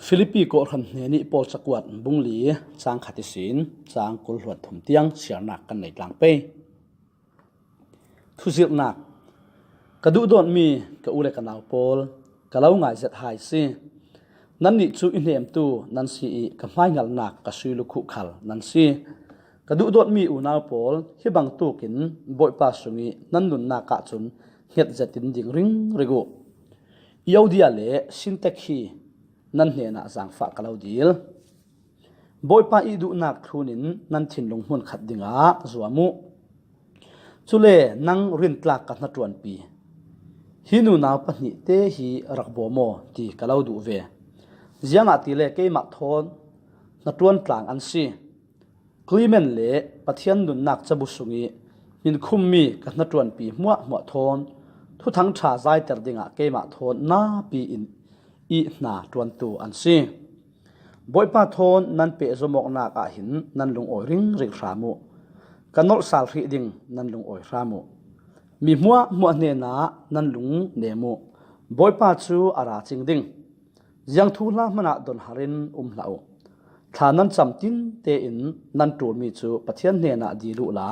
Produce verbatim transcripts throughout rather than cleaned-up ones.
Philippi kawhhran hnenih Paul cakuat bung li cang khat ihsin cang kul hluat thum tiang siarnak kan nei tlang pei. Thuzirhnak. Ka duhdawtmi ka u le ka nau pawl, ka lo ngaizet hai si. Nannih cu i hnemtu nan si i ka hmaingalhnak ka sui lukhuh khal nan si. Ka duhdawtmi unau pawl, hi bangtukin Bawipa sungih nan nunnak ahcun hnget zetin ding ringring uh. Euodia le Sintek hi nan hnenah zaangfah ka lo dil. Bawipa i duhnak thlunin nan thinlung hmun khat dingah zuam uh. Cule nang rintlak ka hnaṭuanpi hi nunau pahnih te hi rak bawm aw ti ka lo duh ve. Ziangahtile keimah thawn hnaṭuan tlang an si. Clement le Pathian nunnak cabu sungih hminkhummi ka hnaṭuanpi hmuahhmuah thawn Thuthang ṭha zaiter dingah keimah thawn napi in i hna ṭuantu an si. Bawipa thawn nan pehzom awknak ah hin nan lungawi ringring hram uh. Ka nolhsal hrih ding nan lungawi hram uh. Mi hmuahhmuah hnenah nan lung nem uh. Bawipa cu a ra cing ding. Ziang thuhla hmanah donhar in um hlah uh. Thla nan cam tinte in nan ṭulmi cu Pathian hnenah dil uhla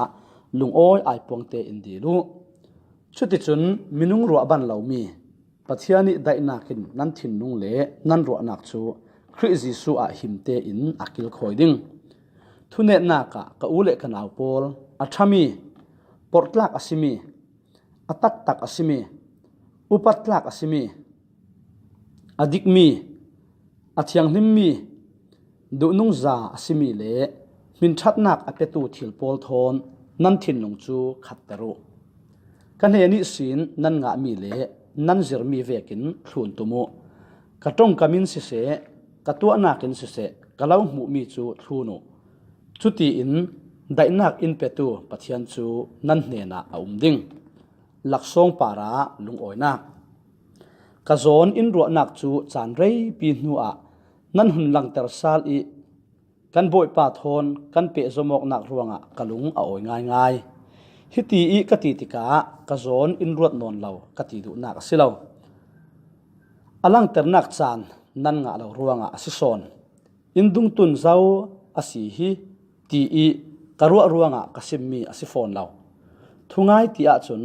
lungawi aipuang tein dil uh. Cuticun minung ruah ban lomi Pathian ih daihnak in nan thinlung le nan ruahnak cu Khrih Jesuh ah him tein a kilkhawi ding. Thunetnak ah ka u le ka nau pawl, a ṭhami, porhtlak a simi, a taktak a simi, upattlak a simi, a dikmi, a thianghlimmi, duhnungza a simi le hminṭhatnak a petu thil pawl thawn nan thinlung cu khatter uh. Ka hnen ihsin nan ngahmi le nan zirmi vekin thlun tum uh. Ka ṭongkam in siseh, ka tuahnak in siseh, ka lo hmuhmi cu thlun uh. Cutiin daihnak in petu Pathian cu nan hnenah a um ding. Laksawng parah lungawinak. Ka zawn in ruahnak cu caan reipi hnuah nan hun langter sal i kan Bawipa thawn kan pehzom awknak ruangah ka lung a awi ngaingai. Hiti ih ka ti tikah ka zawn in ruat nawn lo ka ti duhnak a si lo. A langternak caan nan ngah lo ruangah a si sawn. In dungtun zo a si hi ti ih ka ruah ruangah ka simmi a si fawn lo. Thungai ti ahcun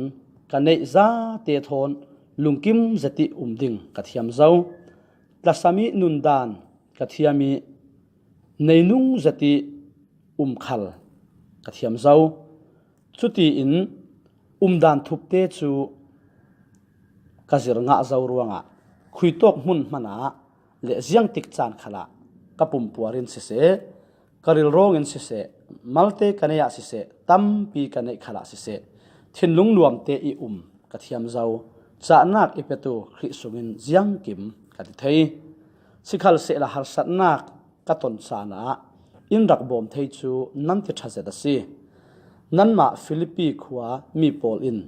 ka neih zate thawn lungkim zet ih um ding ka thiam zo. Tlasam ih nundan ka thiam ih neinung zet ih um khal ka thiam zo. Cutiin umdan thupte cu ka zir ngah zo ruangah khuitawk hmun hmanah le ziangtik caan khalah ka pumpuar in siseh, ka rilrawng in siseh, malte ka neih ah siseh, tampi ka neih khalah siseh, thinlung nuamte ih um ka thiam zo. Cahnak i petu Khrih sungin ziangkim ka ti thei. Sikhalsehla harsatnak ka ton caan ah in rak bawm thei cu nan ti ṭha zet a si. Nanmah Philippi khua mi pawl in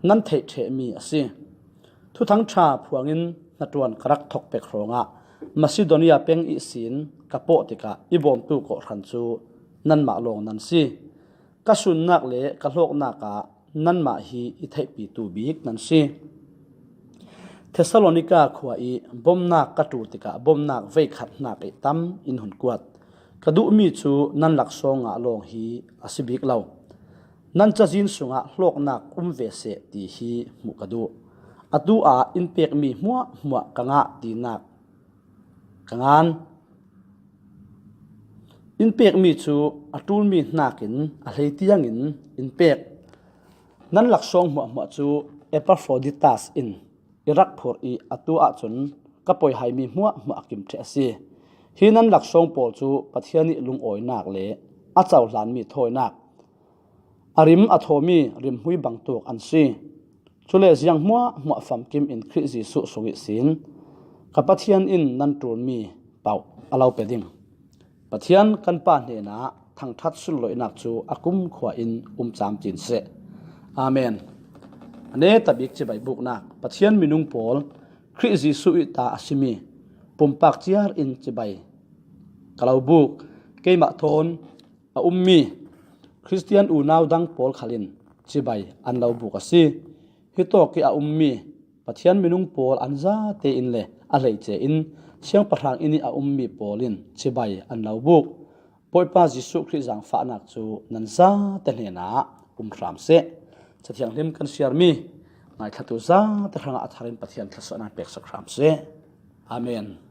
nan theih ṭhehmi a si. Thuthang ṭha phuangin hnaṭuan ka rak thok pek hrawngah Masidonia peng ihsin ka pawh tikah i bawmtu kawhhran cu nanmah lawng nan si. Ka sunnak le ka hlawknak ah nanmah hi i theihpitu bik nan si. Thessalonika khua ih bomnak ka ṭul tikah bomnak veikhat hnak ih tam in hun kuat. Ka duhmi cu nan laksawng ngah lawng hi a si bik lo. Nan cazin sungah hlawknak um ve seh ti hi hmuh ka duh. Atu ah in pekmi hmuahhmuah ka ngah tinak ka ngan. In pekmi cu a ṭulmi hnakin a hlei tiangin in pek. Nan laksawng hmuahhmuah cu Epaphroditas in i rak phurh ih atu ahcun ka poihaimi hmuahhmuah a kim ṭheh a si. Hi nan laksawng pawl cu Pathian ih lungawinak le a cohlanmi thawinak, a rim a thawmi rimhmui bangtuk an si. Cule ziang hmuahhmuah famkim in Khrih Jesuh sung ihsin ka Pathian in nan ṭulmi pauh a lo pe ding. Pathian kan Pa hnenah thangṭhat sunloihnak cu a kumkhua in um camcin seh. Amen. A neta bik cibai buknak. Pathian minung pawl, Khrih Jesuh ih ta a simi pumpak ciar in cibai ka lo buk. Keimah thawn a ummi Khristian unau dang pawl khalin cibai an lo buk a si. Hitawk ih a ummi Pathian minung pawl an zate in le A hleice in siangpahrang inn ih a ummi pawl in cibai an lo buk. Bawipa Jesuh Khrih zangfahnak cu nan zate hnenah um hram seh. Cathianghlim kan siarmi ngaithlatu zate hrangah a thar in Pathian thlasuahnak peksak hram seh. Amen.